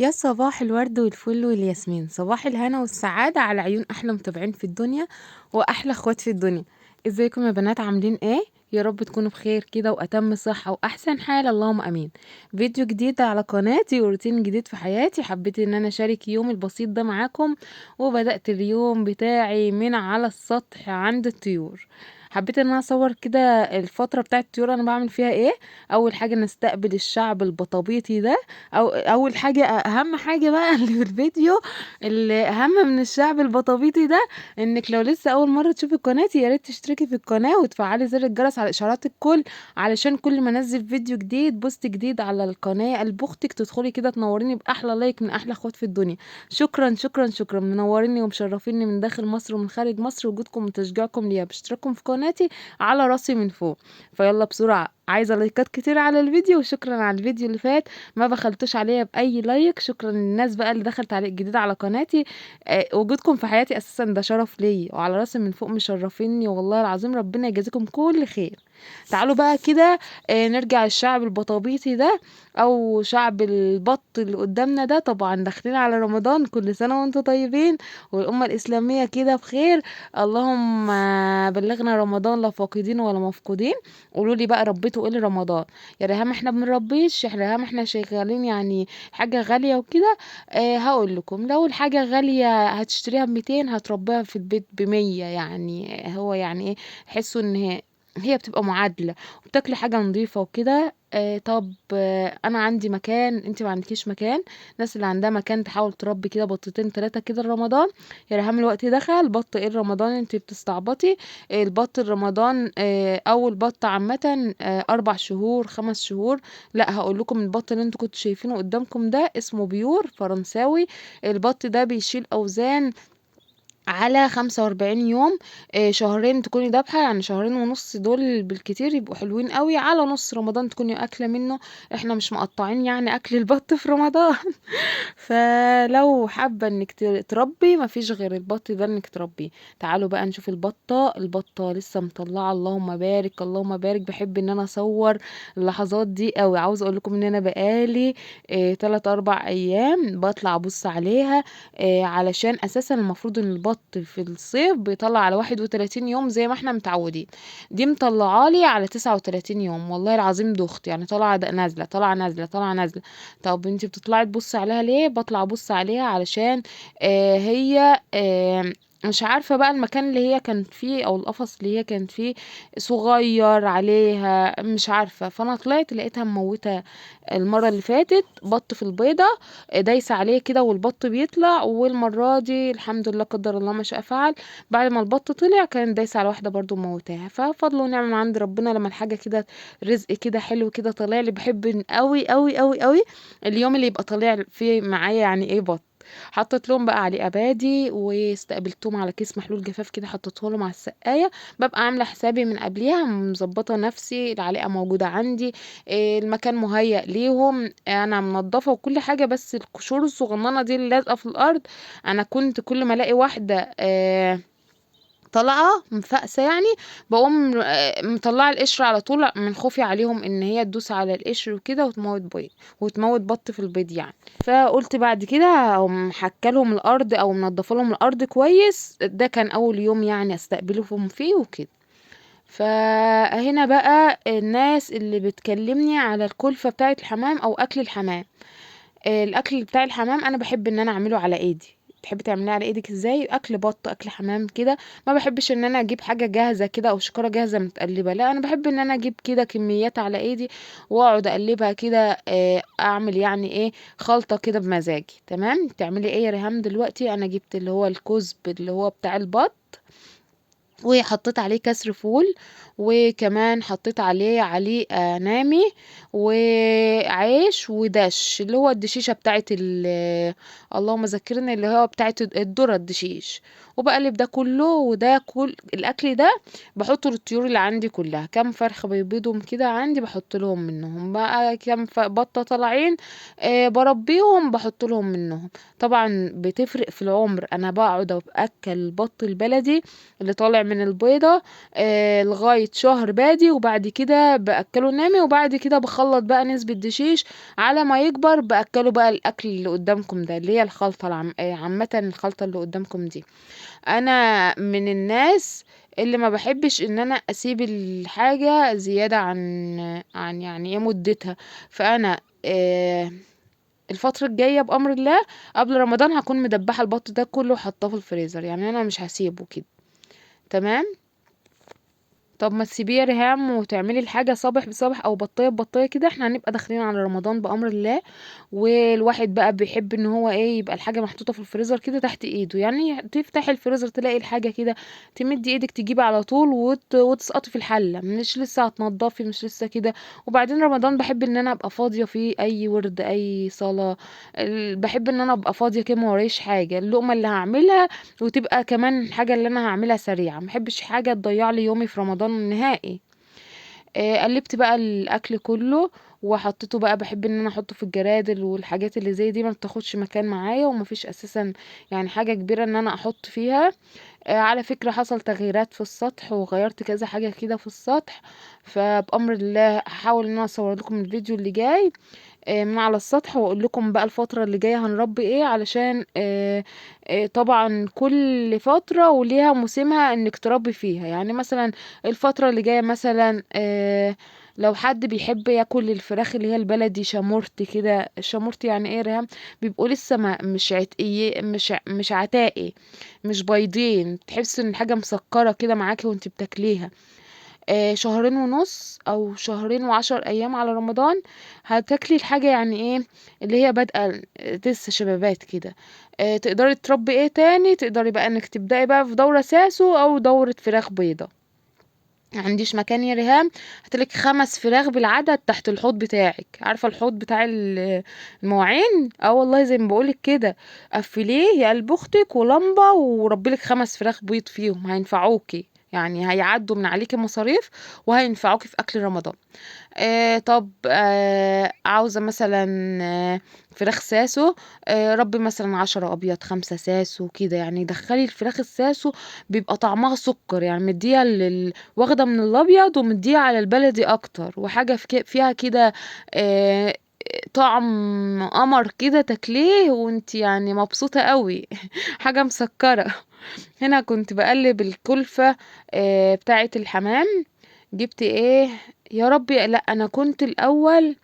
يا صباح الورد والفل والياسمين، صباح الهنا والسعادة على عيون أحلى متابعين في الدنيا وأحلى اخوات في الدنيا. ازيكم يا بنات، عاملين ايه؟ يا رب تكونوا بخير كده وأتم صحة وأحسن حال، اللهم أمين. فيديو جديد على قناتي وروتين جديد في حياتي. حبيت ان انا اشارك يومي البسيط ده معاكم، وبدأت اليوم بتاعي من على السطح عند الطيور. حبيت ان انا اصور كده الفترة بتاعت الطيور انا بعمل فيها ايه. اول حاجة نستقبل الشعب البطابيطي ده، او اول حاجة اهم حاجة بقى اللي في الفيديو اللي اهم من الشعب البطابيطي ده، انك لو لسه اول مرة تشوفي قناتي يا ريت تشتركي في القناة وتفعلي زر الجرس على اشعارات الكل، علشان كل ما انزل فيديو جديد post جديد على القناة قلب اختك تدخلي كده تنوريني باحلى like من احلى اخوات في الدنيا. شكرا شكرا شكرا، منوريني ومشرفيني من داخل مصر ومن خارج مصر، وجودكم وتشجيعكم ليا باشتراككم في قناتي على راسي من فوق. فيلا بسرعة، عايزة لايكات كتير على الفيديو، وشكرا على الفيديو اللي فات ما بخلتوش عليا بأي like. شكرا للناس بقى اللي دخلت تعليق جديد على قناتي، وجودكم في حياتي اساسا ده شرف ليا وعلى راسي من فوق، مشرفيني والله العظيم، ربنا يجازيكم كل خير. تعالوا بقى كده نرجع للشعب البطابيطي ده او شعب البط اللي قدامنا ده. طبعا داخلين على رمضان، كل سنة وانتم طيبين والأمة الإسلامية كده بخير، اللهم بلغنا رمضان لا فاقدين ولا مفقودين. قولوا لي بقى ربيتوا ايه لرمضان يا ريهام؟ احنا بنربيش، احنا ريهام احنا شغالين يعني حاجة غالية وكده. هقول لكم لو الحاجة غالية هتشتريها ب200 هتربيها في البيت ب100، يعني هو يعني ايه، حسوا ان هي بتبقى معادلة وبتاكلي حاجة نظيفة وكده. طب انا عندي مكان، انت ما عندكيش مكان. الناس اللي عندها مكان تحاول تربي كده بطتين 3 كده لرمضان. يا ريهام الوقت دخل بط ايه رمضان، انت بتستعبطي. البط رمضان، اول بط عامة، 4 شهور 5 شهور. لا هقول لكم البط اللي انتوا كنتوا شايفينه قدامكم ده اسمه pure فرنساوي. البط ده بيشيل اوزان على 45 يوم، شهرين تكوني دابحة، يعني شهرين ونص دول بالكتير يبقوا حلوين قوي. على نص رمضان تكوني اكلة منه، احنا مش مقطعين يعني اكل البط في رمضان. فلو حابة انك تربي مفيش غير البط ده انك تربيه. تعالوا بقى نشوف البطة. البطة لسه مطلعة، اللهم بارك اللهم بارك. بحب ان انا اصور اللحظات دي قوي. عاوزة اقول لكم ان انا بقالي 3-4 ايام بطلع ابص عليها، علشان اساسا المفروض ان البط في الصيف بيطلع على 31 يوم زي ما احنا متعودين، دي مطلعالي على 39 يوم. والله العظيم دخت يعني، طالعه نازله طالعه نازله طالعه نازله. طب انتي بتطلعي تبصي عليها ليه؟ بطلع ابص عليها علشان هي مش عارفه بقى المكان اللي هي كانت فيه او القفص اللي هي كانت فيه صغير عليها، مش عارفه. فانا طلعت لقيتها مموته المرة اللي فاتت بط في البيضة دايسه عليه كده والبط بيطلع، والمرة دي الحمد لله قدر الله ما شاء فعل، بعد ما البط طلع كان دايسه على واحدة برضو موتاها. ففضل ونعمه من عند ربنا لما الحاجة كده رزق كده حلو كده طالع لي. بحب قوي قوي قوي قوي اليوم اللي يبقى طالع فيه معايا يعني ايه بط. حطيت لهم بقى عليه ابادي واستقبلتهم على كيس محلول جفاف كده، حطيته لهم على السقاية. ببقى عامله حسابي من قبليها، مظبطه نفسي، العليقه موجودة عندي، المكان مهيأ ليهم، انا منظفه وكل حاجة. بس القشور الصغننه دي اللي لازقه في الارض، انا كنت كل ما الاقي واحدة طالعه مفقسه يعني بقوم مطلعه القشر على طول، من خوفي عليهم ان هي تدوس على القشر وكده وتموت بيض وتموت بط في البيض يعني. فقلت بعد كده اقوم حكه لهم الارض او منضفه لهم الارض كويس. ده كان اول يوم يعني استقبلهم فيه وكده. فهنا بقى الناس اللي بتكلمني على الكلفة بتاعه الحمام او اكل الحمام. الاكل بتاع الحمام انا بحب ان انا اعمله على ايدي. تحبي تعمليه على ايدك ازاي؟ اكل بط اكل حمام كده، ما بحبش ان انا اجيب حاجة جاهزة كده او شكاره جاهزة متقلبة، لا انا بحب ان انا اجيب كده كميات على ايدي واقعد اقلبها كده، اعمل يعني ايه خلطه كده بمزاجي. تمام. تعملي ايه يا ريهام دلوقتي؟ انا جبت اللي هو الكزب اللي هو بتاع البط، وحطيت عليه كسر فول، وكمان حطيت عليه نامي وعيش ودش اللي هو الدشيشه بتاعت اللهم ذكرني اللي هو بتاعت الذرة الدشيش. وبقلب ده كله، وده كل الاكل ده بحطه للطيور اللي عندي كلها. كام فرخة بيبيضهم كده عندي بحط لهم منهم بقى، كام بطه طالعين، بربيهم بحط لهم منهم. طبعا بتفرق في العمر. انا بقعد اكل البط البلدي اللي طالع من البيضة لغاية شهر بادي، وبعد كده باكله نامي، وبعد كده بخلط بقى نسبة دشيش على ما يكبر، باكله بقى الاكل اللي قدامكم ده اللي هي الخلطة عامة الخلطة اللي قدامكم دي. انا من الناس اللي ما بحبش ان انا اسيب الحاجة زيادة عن يعني ايه مدتها، فانا الفترة الجاية بأمر الله قبل رمضان هكون مدبحة البط ده كله وحطاه في الفريزر، يعني انا مش هسيبه كده. تمام. طب ما تسيبيه يا ريهام وتعملي الحاجة صبح بصبح او بطاية ببطاية كده، احنا هنبقى داخلين على رمضان بأمر الله، والواحد بقى بيحب ان هو ايه، يبقى الحاجة محطوطة في الفريزر كده تحت ايده، يعني تفتحي الفريزر تلاقي الحاجة كده، تمدي ايدك تجيبي على طول وتسقطي في الحلة، مش لسه هتنضفي، مش لسه كده. وبعدين رمضان بحب ان انا ابقى فاضية فيه، اي ورد اي صلاة، بحب ان انا ابقى فاضية كده، ما ورايش حاجة، اللقمة اللي هعملها وتبقى كمان الحاجة اللي انا هعملها سريعة، ما بحبش حاجة تضيع لي يومي في رمضان نهائي. قلبت بقى الاكل كله وحطيته بقى، بحب ان انا احطه في الجرادل والحاجات اللي زي دي، ما بتاخدش مكان معايا ومفيش اساسا يعني حاجة كبيرة ان انا احط فيها. على فكرة حصل تغييرات في السطح وغيرت كذا حاجة كده في السطح، فبأمر الله هحاول ان انا اصور لكم الفيديو اللي جاي من على السطح، واقول لكم بقى الفترة اللي جاية هنربي ايه، علشان طبعا كل فترة وليها موسمها انك تربي فيها. يعني مثلا الفترة اللي جاية مثلا لو حد بيحب ياكل الفراخ اللي هي البلدي شامورت كده، الشامورت يعني ايه رهام، بيبقوا لسه ما مش عتقي، مش عتاقي، مش بيضين، تحس ان الحاجة مسكرة كده معاكي وانت بتاكليها. شهرين ونص او شهرين وعشر ايام على رمضان هتاكلي الحاجة يعني ايه اللي هي بادئة لسه شبابات كده. تقدري تربي ايه تاني، تقدري بقى انك تبدأي بقى في دورة ساسو او دورة فراخ بيضة. ما عنديش مكان يا ريهام، هاتلك 5 فراخ بالعدد تحت الحوض بتاعك، عارفة الحوض بتاع المواعين؟ والله زي ما بقولك كده، قفليه يا قلب اختك ولمبة وربيلك 5 فراخ بيض فيهم، هينفعوكي يعني، هيعدوا من عليكي مصاريف وهينفعوكي في اكل رمضان. طب عاوزة مثلا، فراخ ساسو، ربي مثلا 10 ابيض 5 ساسو كده، يعني دخلي الفراخ الساسو بيبقى طعمها سكر، يعني مديها واخده من الابيض ومديها على البلدي اكتر، وحاجه فيها كده، طعم قمر كده تاكليه وانت يعني مبسوطه قوي حاجه مسكره. هنا كنت بقلب الكلفه، بتاعه الحمام، جبت ايه يا ربي، لا انا كنت الاول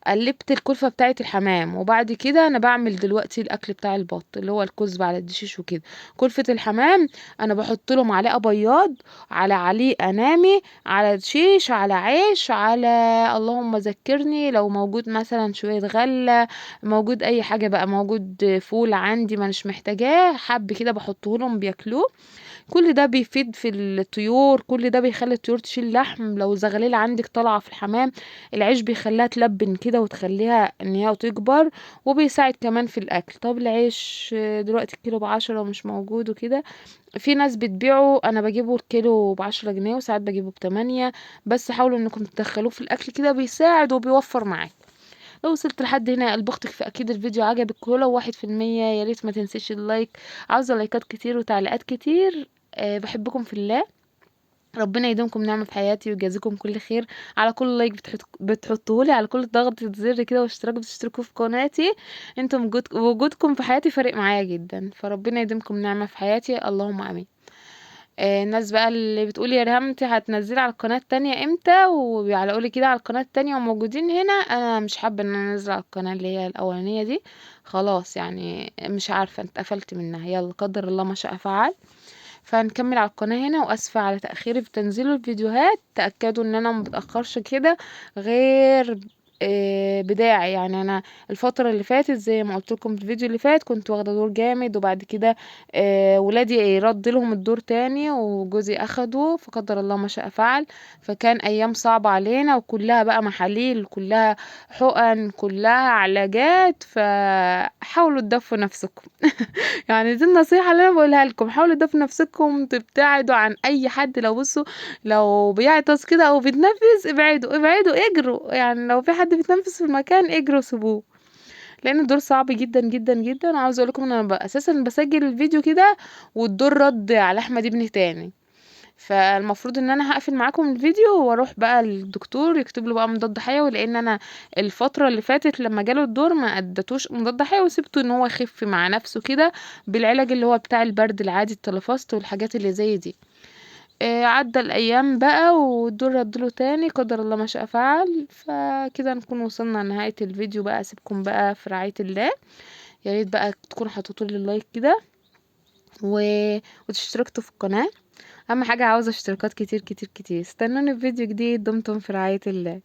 قلبت الكلفة بتاعة الحمام، وبعد كده انا بعمل دلوقتي الاكل بتاع البط اللي هو الكزب على الدشيش وكده. كلفة الحمام انا بحط له معلقة بياض على عليقة نامي على دشيش على عيش على اللهم ذكرني لو موجود مثلا شوية غلة، موجود اي حاجة بقى، موجود فول عندي ما مش محتاجاه، حب كده بحطه لهم بياكلوه. كل ده بيفيد في الطيور، كل ده بيخلي الطيور تشيل لحم. لو زغليل عندك طالعة في الحمام العيش بيخليها تلبن كده وتخليها ان هي تكبر، وبيساعد كمان في الاكل. طب العيش دلوقتي الكيلو ب10 ومش موجود وكده، في ناس بتبيعه، انا بجيبه الكيلو ب10 جنيه وساعات بجيبه ب8، بس حاولوا انكم تدخلوه في الاكل كده، بيساعد وبيوفر معاك. لو وصلت لحد هنا يا قلب اختك فاكيد الفيديو عجبك، ولو 1% يا ريت ما تنسيش ال like، عاوزه لايكات كتير وتعليقات كتير. بحبكم في الله، ربنا يديمكم نعمة في حياتي ويجازيكم كل خير على كل like بتحطوهولي، على كل ضغطة زر كده واشتراك بتشتركوا في قناتي. انتم وجودكم في حياتي فارق معايا جدا، فربنا يديمكم نعمة في حياتي، اللهم امين. الناس بقى اللي بتقول يا ريهام انت هتنزلي على القناة التانية امتى، وبيعلقوا لي كده على القناة التانية وموجودين هنا، انا مش حابة ان انا انزل على القناة اللي هي الاولانية دي، خلاص يعني مش عارفة اتقفلت منها، يلا قدر الله ما شاء فعل. فهنكمل على القناة هنا، واسفة على تأخيري في تنزيل الفيديوهات، تأكدوا ان انا ما بتأخرش كده غير بداعي. يعني انا الفترة اللي فاتت زي ما قلت لكم في الفيديو اللي فات كنت واخدة دور جامد، وبعد كده ولادي رد لهم الدور تاني وجوزي اخده، فقدر الله ما شاء فعل. فكان ايام صعبة علينا، وكلها بقى محاليل، كلها حقن، كلها علاجات، فحاولوا تدفوا نفسكم يعني دي النصيحة اللي انا بقولها لكم، حاولوا تدفوا نفسكم، تبتعدوا عن اي حد. لو بصوا لو بيعطس كده او بيتنفس ابعدوا ابعدوا اجروا، يعني لو في حد بيتنفس في المكان اجروا سيبوه، لان الدور صعب جدا جدا جدا. وعاوزه اقول لكم ان انا اساسا بسجل الفيديو كده والدور رد على احمد ابني تاني، فالمفروض ان انا هقفل معاكم الفيديو واروح بقى للدكتور يكتب له بقى مضاد حيوي، لان انا الفترة اللي فاتت لما جاله الدور ما اديتوش مضاد حيوي، وسبته ان هو يخف مع نفسه كده بالعلاج اللي هو بتاع البرد العادي، التلفاست والحاجات اللي زي دي. عدى الايام بقى والدور ردله تاني، قدر الله ما شاء فعل. فكده نكون وصلنا لنهاية الفيديو بقى، اسيبكم بقى في رعاية الله. يا ريت بقى تكونوا حطيتوا لي اللايك كده وتشتركتوا في القناة، اهم حاجة عاوزة اشتراكات كتير كتير كتير. استنوني في فيديو جديد، دمتم في رعاية الله.